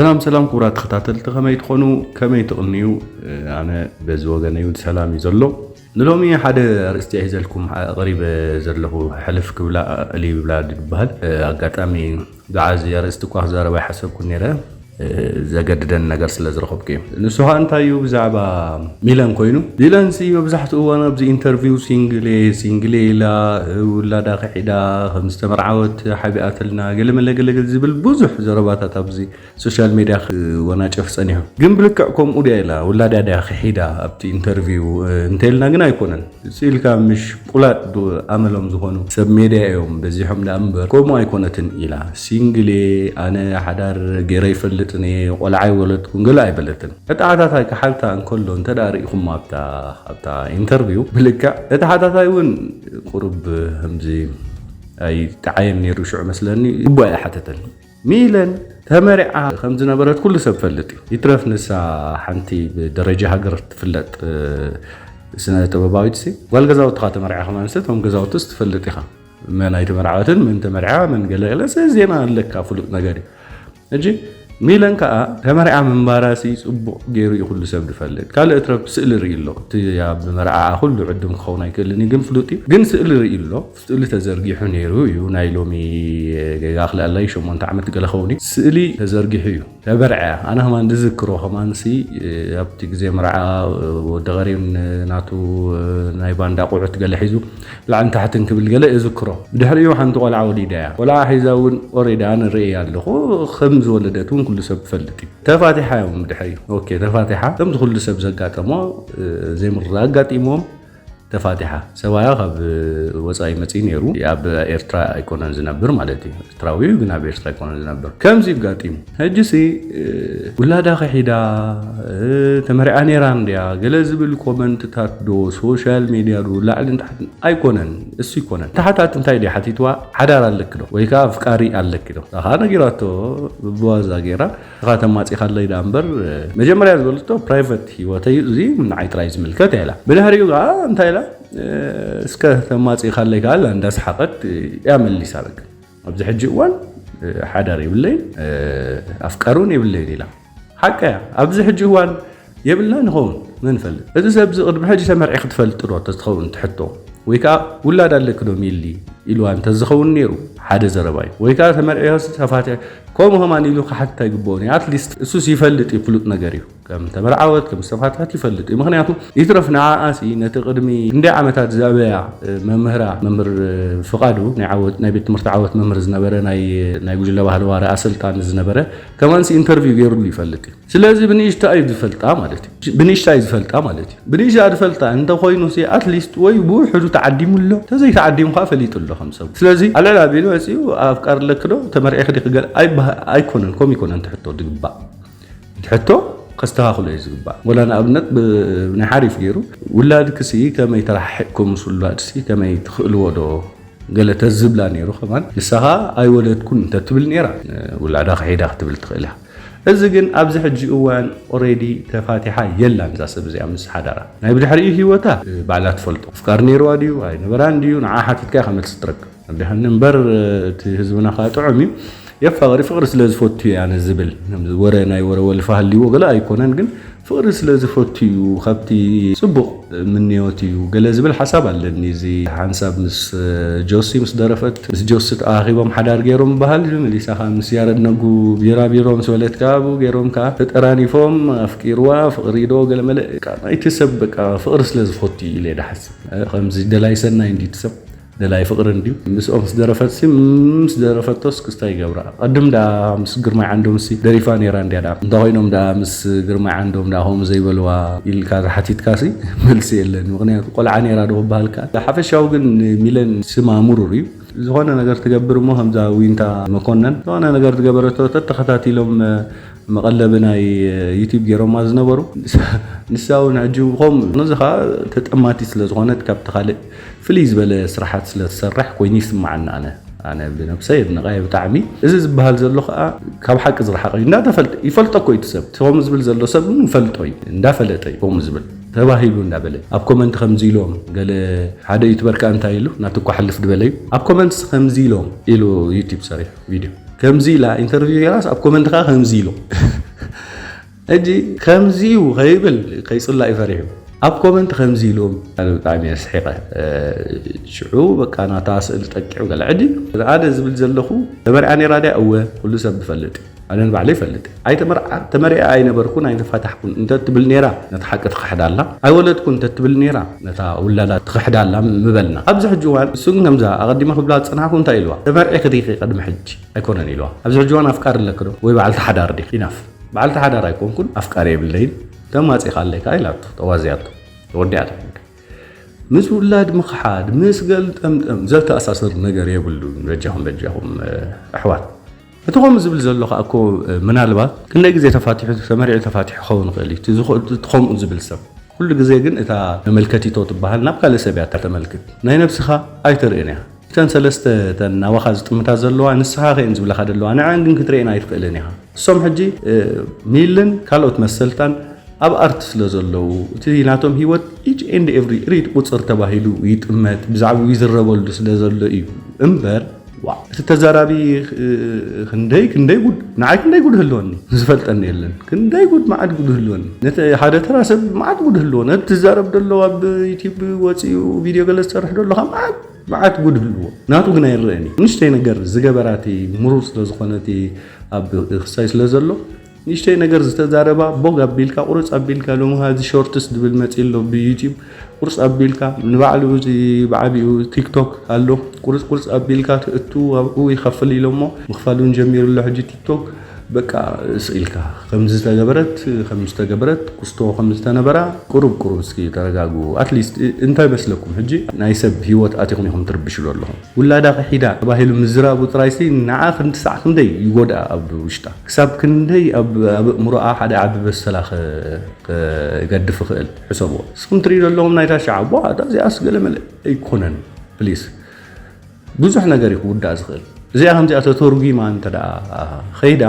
ሰላም ሰላም ክቡራት ተኸታተልቲ፣ ከመይ ትኾኑ? ከመይ ትቕንዩ? ኣነ በዚ ወገነይ እውን ሰላም እዩ ዘሎ። ንሎሚ ሓደ ኣርእስቲ እየ ሒዘልኩም ቀሪበ ዘለኹ። ሕልፍ ክብላ ኣእሊ ይብላ ዝበሃል። ኣጋጣሚ ብዓዚ ኣርእስቲ እኳ ክዛረብ ኣይሓሰብኩን ነይረ፣ ዘገድደን ነገር ስለ ዝረኸብኩ እዩ። ንሱ ኸኣ እንታይ እዩ? ብዛዕባ ሚለን ኮይኑ፣ ሚለንሲ መብዛሕትኡ እዋን ኣብዚ ኢንተርቪው ሲንግል እየ፣ ሲንግል እየ ኢላ፣ ውላዳ ክሒዳ፣ ከም ዝተመርዓወት ሓቢኣትልና፣ ገለመለ ገለገለ ዝብል ብዙሕ ዘረባታት ኣብዚ ሶሻል ሜድያ ክወናጨፍ ጸኒሑ። ግን ብልክዕ ከምኡ ድያ ኢላ፣ ውላዳ ድያ ክሒዳ ኣብቲ ኢንተርቪው እንተልና ግን ኣይኮነን። ስኢልካ ምሽ ቁላጥ ዶ ኣመሎም ዝኾኑ ሰብ ሜድያ እዮም በዚሖም ደኣ እምበር፣ ከምኡ ኣይኮነትን ኢላ። ሲንግል እየ ኣነ፣ ሓዳር ገይረ ኣይፈልጥን እየ፣ ቆልዓ ኣይወለድኩን ገለ ኣይበለትን። እቲ ሓታታይ ክሓታ እንከሎ እንተ ደኣ ርኢኹሞ ኣብታ ኣብታ ኢንተርቪው ብልክዕ እቲ ሓታታይ እውን ቁሩብ ከምዚ ኣይጠዓየን ነይሩ ሽዑ መስለኒ። ግቡእ ኣይሓተተን። ሚለን ተመሪዓ ከም ዝነበረት ኩሉ ሰብ ፈልጥ እዩ። ይትረፍ ንሳ ሓንቲ ብደረጃ ሃገር ትፍለጥ ስነ ጥበባዊት ሲ ጓል ገዛውትኻ ተመርዓ ከማን ሲ ቶም ገዛውትስ ትፈልጥ ኢኻ። መን ኣይተመርዓወትን፣ መን ተመርዓ፣ መን ገለ ገለ ሲ ዜና ኣለካ ፍሉጥ ነገር እዩ። እጂ ሚለን ከኣ ተመርዓ ምንባራ ሲ ጽቡቕ ገይሩ እዩ ኩሉ ሰብ ዝፈልጥ። ካልእ እትረፍ ስእሊ ርኢ ኣሎ። እቲ ኣብ መርዓኣ ኩሉ ዕዱም ክኸውን ኣይክእልን እዩ፣ ግን ፍሉጥ እዩ። ግን ስእሊ ርኢ ኣሎ። ስእሊ ተዘርጊሑ ነይሩ እዩ። ናይ ሎሚ ጌጋ ክልኣላይ ሸሞንተ ዓመት ገለ ኸውን እዩ። ስእሊ ተዘርጊሑ እዩ። ተበርዐ። ኣነ ከማን ዝዝክሮ ከማንሲ ኣብቲ ግዜ መርዓ ወዲ ቀሪን ናቱ ናይ ባንዳ ቁዑት ገለ ሒዙ ላዕን ታሕትን ክብል ገለ እዝክሮ። ብድሕሪኡ ሓንቲ ቆልዓ ወሊዳ እያ። ቆልዓ ሒዛ እውን ኦሬዲ ኣነ ርእየ ኣለኹ። ከም ዝወለደት እውን ኩሉ ሰብ ይፈልጥ እዩ። ተፋቲሓ እዮም ብድሕሪ። ኦኬ፣ ተፋቲሓ። ከምዚ ኩሉ ሰብ ዘጋጠሞ ዘይምርድዳእ ኣጋጢሞም ተፋቲሓ። ሰብኣያ ካብ ወጻኢ መጺኡ ነይሩ። ኣብ ኤርትራ ኣይኮነን ዝነብር ማለት እዩ። ኤርትራዊ እዩ፣ ግን ኣብ ኤርትራ ኣይኮነን ዝነብር። ከምዚ ኣጋጢሙ። ሕጂሲ ውላዳ ክሒዳ ተመሪዓ ነይራ እንድያ ገለ ዝብል ኮመንትታት ዶ ሶሻል ሜድያ ዶ ላዕልን ታሕትን ኣይኮነን። እሱ ኣይኮነን። ተሓታት እንታይ ድዩ ሓቲትዋ? ሓዳር ኣለኪ ዶ? ወይ ከኣ ኣፍቃሪ ኣለኪ ዶ? ኣኻ ነጊራቶ ብዋዛ ገይራ። እኻ ተማጺኻለይ ደኣ እምበር፣ መጀመርያ ዝበለቶ ፕራይቨት ህይወተይ እዩ፣ እዚ ንዓይ ጥራይ ዝምልከት እያ ኢላ። ብድሕሪኡ ከኣ እንታይ ኢላ? እስከ ተማጺኻለይ ከኣ ኢላ እንዳስሓቐት እያ መሊሳ። በቃ ኣብዚ ሕጂ እዋን ሓዳር የብለይን፣ ኣፍቃር እውን የብለይን ኢላ። ሓቀ እያ። ኣብዚ ሕጂ እዋን የብልና ንኸውን መን ይፈልጥ? እዚ ሰብ እዚ ቅድሚ ሕጂ ተመርዒ ክትፈልጥ ዶ ተዝኸውን ትሕቶ? ወይ ከኣ ውላድ ኣለኪ ዶ ሚሊ ኢልዋ እንተዝኸውን ነይሩ ሓደ ዘረባ እዩ። ወይ ከኣ ተመርዒ ተፋቲሐ ከምኡ ከማን ኢሉ ክሓትት ኣይግብኦን እዩ። ኣትሊስት እሱስ ይፈልጥ እዩ፣ ፍሉጥ ነገር እዩ። ከም ተመርዓወት ከም ዝተፋትሐት ይፈልጥ እዩ። ምኽንያቱ ይትረፍ ንዓኣሲ ነቲ ቅድሚ ክንደይ ዓመታት ዘዕበያ መምህራ መምህር ፍቓዱ ናይ ዓወት ናይ ቤት ትምህርቲ ዓወት መምህር ዝነበረ ናይ ናይ ጉጅለ ባህሊ ዋረ ኣሰልጣኒ ዝነበረ ከማንሲ ኢንተርቪው ገይሩሉ ይፈልጥ እዩ። ስለዚ ብንእሽታ እዩ ዝፈልጣ ማለት እዩ። ብንእሽታ እዩ ዝፈልጣ ማለት እዩ። ብንእሽታ ዝፈልጣ እንተኾይኑ ሲ ኣትሊስት ወይ ብውሕዱ ተዓዲሙ ኣሎ፣ ተዘይተዓዲሙ ከዓ ፈሊጡ ኣሎ ከም ሰብ። ስለዚ ኣልዕል ኣቢሉ መፂኡ ኣፍቃር ኣለኪ ዶ ተመርዒኺ ዲኺ ገለ ኣይበሃ- ኣይኮነን፣ ከምኡ ይኮነን ትሕቶ ዝግባእ። ትሕቶ ከስተኻኽሎ እዩ ዝግባእ። ወላ ንኣብነት ብ- ናይ ሓሪፍ ገይሩ ውላድኪ ሲ ከመይ ተረሓሒቕኩም ምስ ውላድ ሲ ከመይ ትኽእልዎ ዶ ገለ ተዝብላ ነይሩ ከማን ንሳ ኸዓ ኣይወለድኩን እንተትብል ነይራ ውላዳ ክሒዳ ክትብል ትኽእል እያ። እዚ ግን ኣብዚ ሕጂ እዋን ኦሬዲ ተፋቲሓ የላን እዛ ሰብ እዚኣ ምስ ሓዳራ። ናይ ብድሕሪኡ ህይወታ ባዕላ ትፈልጦ። ኣፍቃር ነይርዋ ድዩ ኣይነበራን ድዩ ንዓ ሓቲትካ ኢኻ መልሲ ትረክብ። ኣዲሓኒ እምበር እቲ ህዝብና ከዓ ጥዑም እዩ። የፋቕሪ ፍቕሪ ስለ ዝፈቱ እየ ኣነ ዝብል ወረ ናይ ወረ ወልፋ ሃልይዎ ገለ ኣይኮነን ግን ፍቕሪ ስለ ዝፈቱ እዩ። ካብቲ ጽቡቕ ምንዮት እዩ ገለ ዝብል ሓሳብ ኣለኒ። እዚ ሓንሳብ ምስ ጆሲ ምስ ደረፈት ምስ ጆሲ ተኣኻኺቦም ሓዳር ገይሮም በሃል መሊሳ ከዓ ምስ ያረድ ነጉ ቢራቢሮ ምስ በለት ከዓ ኣብኡ ገይሮም ከዓ ተጠራኒፎም ኣፍቂርዋ ፍቕሪ ዶ ገለ መለ ናይቲ ሰብ በቃ ፍቕሪ ስለ ዝፈቱ እዩ ኢለ ድሓስብ። ከምዚ ደላይ ሰናይ እንዲ ሰብ ደላይ ፍቕሪ እንድዩ ምስኦም ምስ ደረፈትሲ ምስ ደረፈቶስ ክስታይ ይገብራ። ቅድም ደኣ ምስ ግርማይ ዓንዶምሲ ደሪፋ ነይራ እንድያ ደኣ እንተኾይኖም ደኣ ምስ ግርማይ ዓንዶም ደኣ ከምኡ ዘይበልዋ ኢልካ ዝሓቲትካሲ መልሲ የለን። ምኽንያቱ ቆልዓ ነይራ ዶ ክበሃል ከኣ ሓፈሻዊ ግን ሚለን ስማ ምሩር እዩ። ዝኾነ ነገር ትገብር እሞ ከምዛ ዊንታ መኮነን ዝኾነ ነገር ዝገበረቶ ተተኸታቲሎም መቐለቢ ናይ ዩቲብ ገይሮማ ዝነበሩ ንሳ እውን ሕጂ ከም ነዚ ከዓ ተጠማቲ ስለ ዝኾነት ካብቲ ካልእ ፍልይ ዝበለ ስራሓት ስለ ትሰርሕ ኮይኑ ይስምዓኒ። ኣነ ኣነ ብነብሰይ የድንቓ እየ ብጣዕሚ። እዚ ዝበሃል ዘሎ ከዓ ካብ ሓቂ ዝረሓቐ እዩ። እንዳተፈልጠ ይፈልጦ እኮ እዩ እቲ ሰብ። እቲ ከምኡ ዝብል ዘሎ ሰብ እውን ይፈልጦ እዩ። እንዳፈለጠ እዩ ከምኡ ዝብል ተባሂሉ እንዳበለ ኣብ ኮመንት ከምዚ ኢሎም ገለ ሓደ ዩቱበር ከዓ እንታይ ኢሉ ናቱ እኳ ሕልፍ ዝበለ እዩ ኣብ ኮመንትስ ከምዚ ኢሎም ኢሉ ዩቲብ ሰሪሑ ቪድዮ ከምዚ ኢላ ኢንተርቪው ጌራስ ኣብ ኮመንት ከኣ ከምዚ ኢሉ። ሕጂ ከምዚ እዩ ከይብል ከይጽላእ እዩ ፈሪሑ። ኣብ ኮመንት ከምዚ ኢሉ ኣነ ብጣዕሚ እየ ስሒቐ። ሽዑ በቃ ናታ ስእል ጠቂዑ ገለ ዕዲ ኣነ ዝብል ዘለኹ ተመርዓ ነይራ ድያ? እወ ኩሉ ሰብ ዝፈልጥ እዩ። ኣነ ንባዕለይ ይፈልጥ እየ። ኣይተመርዓ ተመሪዐ ኣይነበርኩን ኣይተፋታሕኩን እንተትብል ነይራ ነታ ሓቂ ትኽሕዳ ኣላ። ኣይወለድኩን እንተትብል ነይራ ነታ ውላዳ ትኽሕዳ ኣላ ምበልና። ኣብዚ ሕጂ እዋን እሱ ግን ከምዛ ኣቐዲመ ክብላ ዝጸናሕኩ እንታይ ኢልዋ? ተመርዒ ክዲኺ ቅድሚ ሕጂ ኣይኮነን ኢልዋ። ኣብዚ ሕጂ እዋን ኣፍቃሪ ኣለኪ ዶ ወይ በዓልቲ ሓዳር ዲኺ? ኢናፍ በዓልቲ ሓዳር ኣይኮንኩን ኣፍቃሪ የብለይን። ተማጺኻ ኣለይ ከኣ ኢላቶ ተዋዝያቶ ተወዲኣቶ። ምስ ውላድ ምኽሓድ ምስ ገልጠምጠም ዘተኣሳስር ነገር የብሉን። በጃኹም በጃኹም ኣሕዋት እቲ ከምኡ ዝብል ዘሎ ከኣ እኮ ምናልባት ክንደይ ግዜ ተፋቲሑ ተመሪዑ ተፋቲሑ ክኸውን ይኽእል እዩ። እቲ ከምኡ ዝብል ሰብ ኩሉ ግዜ ግን እታ መመልከቲቶ ትበሃል ናብ ካልእ ሰብ እያ ተመልክት። ናይ ነብስኻ ኣይተርእን እያ። እተን ሰለስተ እተን ናባኻ ዝጥምታ ዘለዋ ንስኻ ከየን ዝብላኻ ዘለዋ ንዐን ግን ክትርእየን ኣይትኽእልን ኢኻ። እሶም ሕጂ ሚልን ካልኦት መሰልታን ኣብ ኣርት ስለ ዘለዉ እቲ ናቶም ህይወት each and every ሪድ ቁፅር ተባሂሉ ይጥመት ብዛዕባኡ ይዝረበሉ ስለ ዘሎ እዩ እምበር ዋእ እቲ ተዛራቢ ክንደይ ክንደይ ጉድ ንዓይ ክንደይ ጉድ ህልወኒ ዝፈልጠኒ የለን። ክንደይ ጉድ መዓት ጉድ ህልወኒ ነቲ ሓደ ተራ ሰብ መዓት ጉድ ህልዎ ነቲ ዝዛረብ ዘሎ ኣብ ዩቲብ ወፂኡ ቪድዮ ገለ ዝሰርሕ ዘሎ ካብ መዓት መዓት ጉድ ህልዎ ናቱ ግን ኣይረአን እዩ። ንእሽተይ ነገር ዝገበራ እቲ ምሩር ስለ ዝኾነ እቲ ኣብ ክሳይ ስለ ዘሎ ንእሽተይ ነገር ዝተዛረባ ቦግ ኣቢልካ ቁርፅ ኣቢልካ ሎሚ እዚ ሾርትስ ዝብል መፂ ኣሎ ብዩቲብ ቁርፅ ኣቢልካ ንባዕሉ እዚ ብዓቢኡ ቲክቶክ ኣሎ ቁርፅ ቁርፅ ኣቢልካ ትእቱ ኣብኡ ይኸፍል ኢሎሞ ምኽፋል እውን ጀሚሩ ኣሎ ሕጂ ቲክቶክ በቃ ስኢልካ ከምዚ ዝተገበረት ከምዚ ዝተገበረት ክስቶ ከምዚ ዝተነበራ ቁሩብ ቁሩብ እስኪ ተረጋግኡ ኣትሊስት እንታይ መስለኩም ሕጂ ናይ ሰብ ሂወት ኣቲኹም ኢኹም ትርብሽሉ ኣለኹም ውላዳ ክሒዳ ተባሂሉ ምዝራቡ ጥራይሲ ንዓ ክንዲ ሳዕ ክንደይ ይጎድኣ ኣብ ውሽጣ ክሳብ ክንደይ ኣብ ኣእምሮኣ ሓደ ዓቢ በሰላ ክገድፍ ይኽእል ሕሰብዎ እስኹም ትሪኡ ዘለኹም ናይታ ሻዕ ኣቦ ኣታ እዚኣስ ገለ መለ ኣይኮነን ፕሊስ ብዙሕ ነገር እዩ ክውዳእ ዝኽእል እዚኣ ከምዚኣ ተተርጒማ እንተ ኸይዳ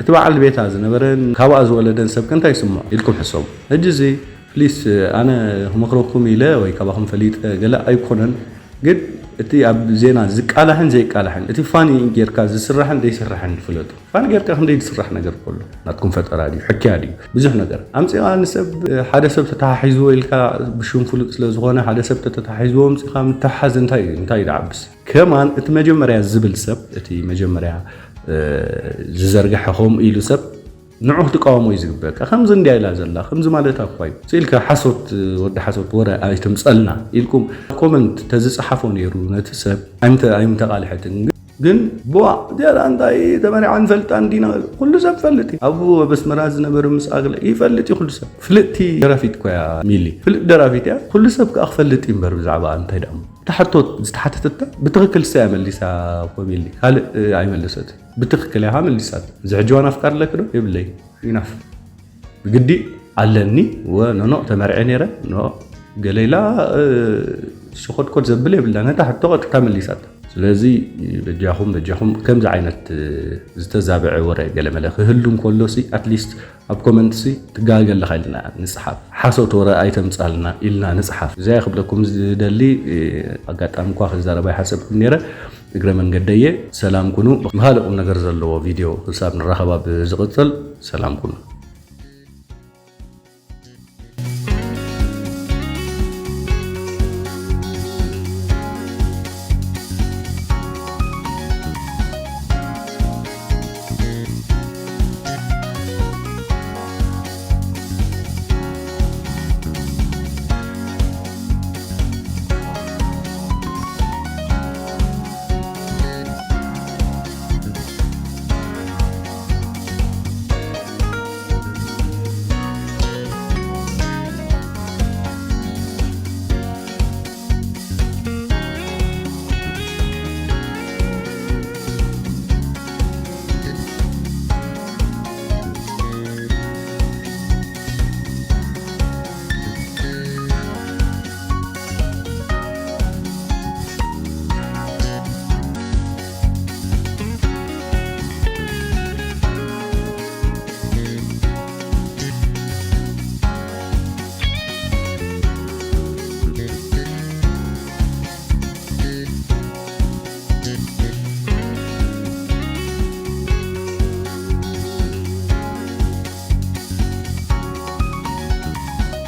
እቲ በዓል ቤታ ዝነበረን ካብኣ ዝወለደን ሰብ ከ እንታይ ይስምዖ ኢልኩም ሕሰቡ። ሕጂ እዚ ፕሊስ ኣነ ክመኽረኩም ኢለ ወይ ካባኹም ፈሊጠ ገለ ኣይኮነን፣ ግን እቲ ኣብ ዜና ዝቃላሕን ዘይቃላሕን እቲ ፋኒ ጌርካ ዝስራሕን ዘይስራሕን ፍለጡ። ፋኒ ጌርካ ክንደይ ዝስራሕ ነገር ከሎ ናትኩም ፈጠራ ድዩ ሕክያ ድዩ ብዙሕ ነገር ኣምጺኻ ንሰብ ሓደ ሰብ ተተሓሒዝዎ ኢልካ ብሽም ፍሉጥ ስለ ዝኾነ ሓደ ሰብ ተተሓሒዝዎ ኣምጺኻ ምትሕሓዝ እንታይ እዩ እንታይ እዩ ዝዓብስ? ከማን እቲ መጀመርያ ዝብል ሰብ እቲ መጀመርያ ዝዘርግሐ ከምኡ ኢሉ ሰብ ንዑ ክትቃወሞ እዩ ዝግበካ ከምዚ እንድያ ኢላ ዘላ ከምዚ ማለት ኣኳ እዩ ስኢልካ ሓሶት ወዲ ሓሶት ወረ ኣይትምፀልና ኢልኩም ኮመንት ተዝፀሓፎ ነይሩ ነቲ ሰብ ኣይምተቃልሐትን ግን ብዋ ዝያዳ እንታይ ተመሪዓ ንፈልጣ እንዲና ኩሉ ሰብ ፈልጥ እዩ ኣብኡ ኣብ ኣስመራ ዝነበረ ምስ ኣግለ ይፈልጥ እዩ ኩሉ ሰብ ፍልጥቲ ደራፊት ኮያ ሚሊ ፍልጥ ደራፊት እያ ኩሉ ሰብ ከዓ ክፈልጥ እዩ እምበር ብዛዕባ እንታይ ደኣ እታ ሕቶ ዝተሓተተታ ብትኽክል እሳ እያ መሊሳ ኮሚሊ ካልእ ኣይመለሰት ብትኽክል እያ መሊሳት እዚ ሕጂ ዋን ኣፍቃር ኣለክ ዶ የብለይ ኢናፍ ብግዲ ኣለኒ ወ ኖኖ ተመርዐ ነይረ ኖ ገለይላ ሸኾድኮድ ዘብል የብላ ነታ ሕቶ ቀጥታ መሊሳት ስለዚ በጃኹም በጃኹም ከምዚ ዓይነት ዝተዛበዐ ወረ ገለመለ ክህሉ እንከሎ ሲ ኣትሊስት ኣብ ኮመንት ሲ ትጋገ ኣለኻ ኢልና ንፅሓፍ ሓሶት ወረ ኣይተምፃልና ኢልና ንፅሓፍ እዚኣ ክብለኩም ዝደሊ ኣጋጣሚ እኳ ክዛረባ ይሓሰብኩም ነይረ እግረ መንገደየ ሰላም ኩኑ ብካልእ ቁም ነገር ዘለዎ ቪድዮ ክሳብ ንራኸባ ብዝቕፅል ሰላም ኩኑ